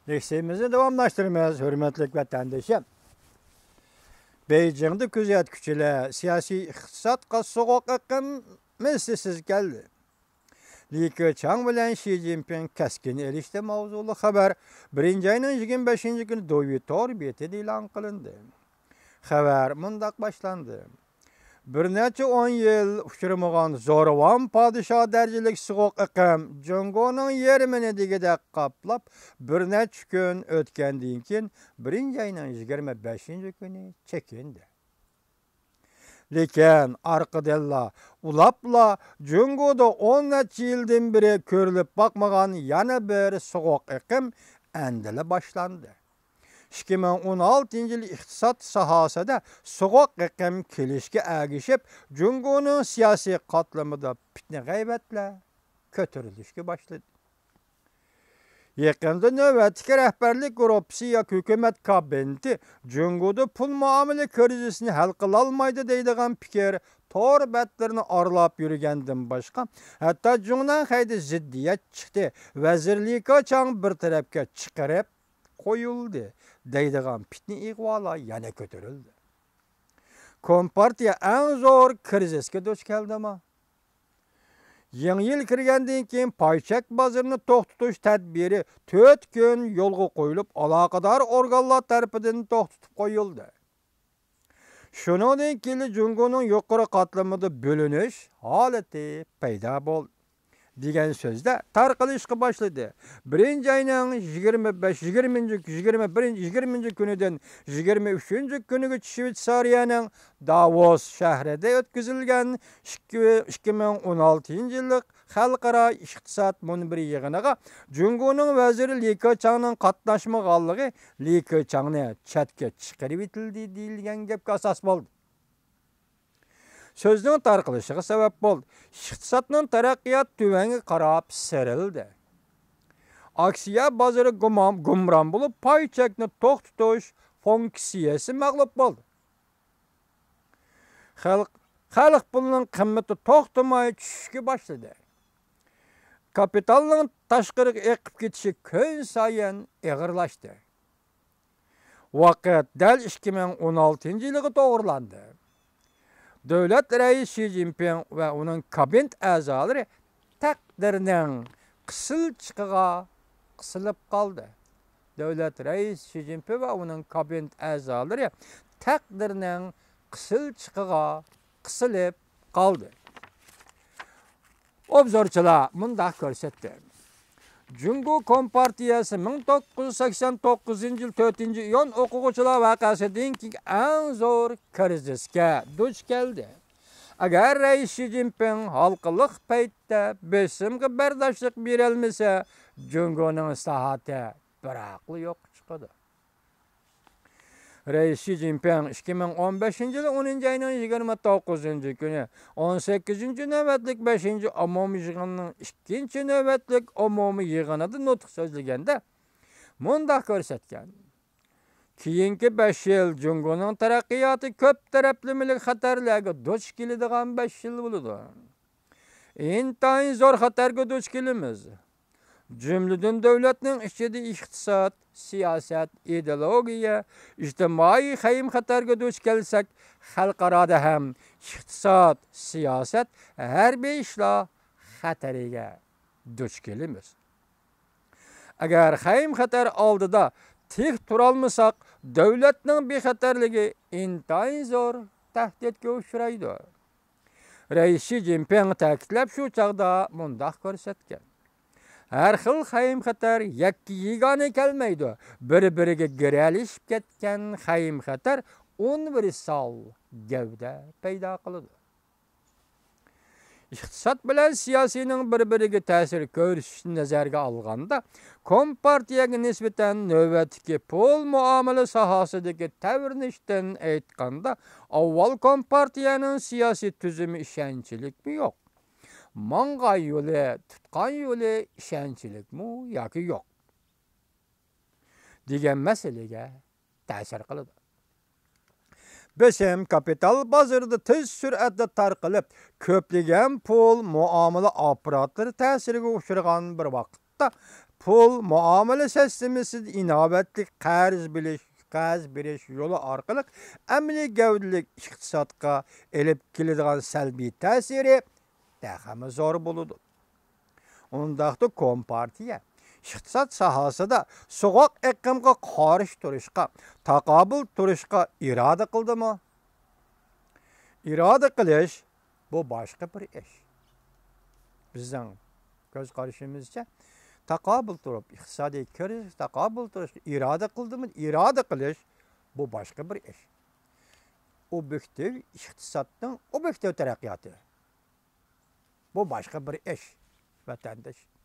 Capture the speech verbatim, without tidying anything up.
لېكسىيىمىزنى داۋاملاشتۇرىمىز، ھۆرمەتلىك ۋەتەندىشىم. بېيجىڭدا كۆزەتكۈچىلەر سىياسىي ئىقتىسادقا سوغۇق ئېقىم مىسلىسىز كەلدى. لى كېچاڭ بىلەن شى جىنپىڭ كەسكىن ئېلىشتى ماۋزۇلۇق خەۋەر بىرىنچى ئاينىڭ يىگىرمە بەشىنچى كۈنى دوۋى تور بېتىدە ئېلان قىلىندى. خەۋەر مۇنداق باشلاندى. بىر نەچچە ئون يىل ئۇچرىمىغان زورىۋان پادىشاھ دەرىجىلىك سوغۇق ئېقىم جۇڭگونىڭ يېرىمىنى دېگۈدەك قاپلاپ، بىر نەچچە كۈن ئۆتكەندىن كېيىن، بىرىنچى ئاينىڭ يىگىرمە بەشىنچى كۈنى چېكىندى. لېكىن ئارقىدىنلا ئۇلاپلا جۇڭگودا ئون نەچچە يىلدىن بېرى كۆرۈلۈپ باقمىغان يەنە بىر سوغۇق ئېقىم ئەمدىلا باشلاندى. ئىككى مىڭ ئون ئالتىنچى يىل ئىقتىساد ساھەسىدە سوغۇق ئېقىم كېلىشكە ئەگىشىپ، جۇڭگونىڭ سىياسىي قاتلىمىدا پىتنە-غەيۋەتلەر كۆتۈرۈلۈشكە باشلىدى. يېقىندا نۆۋەتتىكى رەھبەرلىك گۇرۇپپىسى ياكى ھۆكۈمەت كابىنېتى جۇڭگودا پۇل مۇئامىلە كىرىزىسىنى ھەل قىلالمايدۇ دەيدىغان پىكىر تور بەتلىرىنى ئارىلاپ يۈرگەندىن باشقا، ھەتتا جۇڭنەنخەيدە زىددىيەت چىقتى، ۋەزىر لى كېچاڭ بىر تەرەپكە چىقىرىپ قويۇلدى دەيدىغان پىتنە-ئىغۋالار يەنە كۆتۈرۈلدى. كومپارتىيە ئەڭ زور كىرىزىسكە دۇچ كەلدىما؟ يېڭى يىل كىرگەندىن كېيىن پاي چەك بازىرىنى توختىتىش تەدبىرى تۆت كۈن يولغا قويۇلۇپ، ئالاقىدار ئورگانلار تەرىپىدىن توختىتىپ قويۇلدى. شۇنىڭدىن كېيىن جۇڭگونىڭ يۇقىرى قاتلىمىدا بۆلۈنۈش ھالىتى پەيدا بولدى. دېگەن سۆزلەر تارقىلىشقا باشلىدى. بىرىنچى ئاينىڭ يىگىرمە بەش، يىگىرمىنچى، يىگىرمە بىرىنچى، يىگىرمىنچى كۈنىدىن يىگىرمە ئۈچىنچى كۈنىگىچە شىۋېتسارىيەنىڭ داۋوس شەھىرىدە ئۆتكۈزۈلگەن ئىككى، ئىككى مىڭ ئون ئالتىنچى يىللىق خەلقئارا ئىقتىساد مۇنبىرى يىغىنىغا جۇڭگونىڭ ۋەزىرى لى كېچاڭنىڭ قاتناشمىغانلىقى لى كېچاڭنى چەتكە چىقىرىۋېتىلدى دېيىلگەن گەپكە ئاساس بولدى. سۆزنىڭ تارقىلىشىغا سەۋەب بولدى. ئىقتىسادنىڭ تەرەققىياتى تۆۋەنگە قاراپ سىيرىلدى. ئاكسىيە بازىرى گۇمام-، گۇمران بولۇپ، پاي چەكنى توختىتىش فۇنكسىيەسى مەغلۇپ بولدى. خەلق، خەلق پۇلىنىڭ قىممىتى توختىماي چۈشۈشكە باشلىدى. كاپىتالنىڭ تاشقىرىغا ئېقىپ كېتىشى كۈنسايىن ئېغىرلاشتى. ۋاقىت دەل ئىككى مىڭ ئون ئالتىنچى يىلىغا توغرىلاندى. دۆلەت رەئىسى شى جىنپىڭ ۋە ئۇنىڭ كابىنېت ئەزالىرى تەقدىرنىڭ قىسىلچىقىغا قىسىلىپ قالدى. دۆلەت رەئىسى شى جىنپىڭ ۋە ئۇنىڭ كابىنېت ئەزالىرى تەقدىرنىڭ قىسىلچىقىغا قىسىلىپ قالدى. ئوبزورچىلار مۇنداق كۆرسەتتى. جۇڭگو كومپارتىيەسى مىڭ توققۇز يۈز سەكسەن توققۇزىنچى يىل تۆتىنچى ئىيۇن ئوقۇغۇچىلار ۋەقەسىدىن كېيىن ئەڭ زور كىرىزىسكە دۇچ كەلدى. ئەگەر رەئىس شى جىنپىڭ ھالقىلىق پەيتتە بېسىمغا بەرداشلىق بېرەلمىسە، جۇڭگونىڭ ئىسلاھاتى بىراقلا يوققا چىقىدۇ. رەئىس شى جىنپىڭ ئىككى مىڭ ئون بەشىنچى يىل ئونىنچى ئاينىڭ يىگىرمە توققۇزىنچى كۈنى ئون سەككىزىنچى نۆۋەتلىك بەشىنچى ئومۇمىي يىغىننىڭ ئىككىنچى نۆۋەتلىك ئومۇمىي يىغىنىدا نۇتۇق سۆزلىگەندە مۇنداق كۆرسەتكەن: كېيىنكى بەش يىل جۇڭگونىڭ تەرەققىياتى كۆپ تەرەپلىمىلىك خەتەرلەرگە دۇچ كېلىدىغان بەش يىل بولىدۇ. ئىنتايىن زور خەتەرگە دۇچ كېلىمىز. جۈملىدىن دۆلەتنىڭ ئىچىدە ئىقتىساد، سىياسەت، ئىدېئولوگىيە، ئىجتىمائىي خەيم-خەتەرگە دۇچ كەلسەك، خەلقئارادا ھەم ئىقتىساد، سىياسەت، ھەربىي ئىشلار خەتىرىگە دۇچ كېلىمىز. ئەگەر خەيم-خەتەر ئالدىدا تىك تۇرالمىساق، دۆلەتنىڭ بىخەتەرلىكى ئىنتايىن زور تەھدىتكە ئۇچرايدۇ. رەئىس شى جىنپىڭ تەكىتلەپ شۇ چاغدا مۇنداق كۆرسەتكەن: ھەر خىل خەيم-خەتەر يەككە-يېگانە كەلمەيدۇ، بىر-بىرىگە گىرەلىشىپ كەتكەن خەيم-خەتەر ئۇنىۋېرسال گەۋدە پەيدا قىلىدۇ. ئىقتىساد بىلەن سىياسىينىڭ بىر-بىرىگە تەسىر كۆرسىتىشىنى نەزەرگە ئالغاندا، كومپارتىيەگە نىسبەتەن نۆۋەتتىكى پۇل مۇئامىلە ساھەسىدىكى تەۋرىنىشتىن ئېيتقاندا، ئاۋۋال كومپارتىيەنىڭ سىياسىي تۈزۈمى ئىشەنچلىكمۇ يوق، ماڭغان يولى، تۇتقان يولى ئىشەنچلىكمۇ ياكى يوق دېگەن مەسىلىگە تەسىر قىلىدۇ. بېسىم كاپىتال بازىرىدا تېز سۈرئەتتە تارقىلىپ، كۆپلىگەن پۇل مۇئامىلە ئاپپاراتلىرى تەسىرىگە ئۇچرىغان بىر ۋاقىتتا، پۇل مۇئامىلە سىستېمىسىدا ئىناۋەتلىك قەرز بېرىش، قەرز بېرىش يولى ئارقىلىق ئەمەلىي گەۋدىلىك ئىقتىسادقا ئېلىپ كېلىدىغان سەلبىي تەسىرى تېخىمۇ زور بولىدۇ. ئۇنداقتا كومپارتىيە ئىقتىساد ساھەسىدە سوغۇق ئېقىمغا قارشى تۇرۇشقا، تاقابىل تۇرۇشقا ئىرادە قىلدىمۇ؟ ئىرادە قىلىش، بۇ باشقا بىر ئىش. بىزنىڭ كۆز قارىشىمىزچە، تاقابىل تۇرۇپ، ئىقتىسادىي كىرىزىس تاقابىل تۇرۇشقا ئىرادە قىلدىمۇ؟ ئىرادە قىلىش، بۇ باشقا بىر ئىش. ئوبيېكتىپ ئىقتىسادنىڭ ئوبيېكتىپ تەرەققىياتى، بۇ باشقا بىر ئىش، ۋەتەنداش.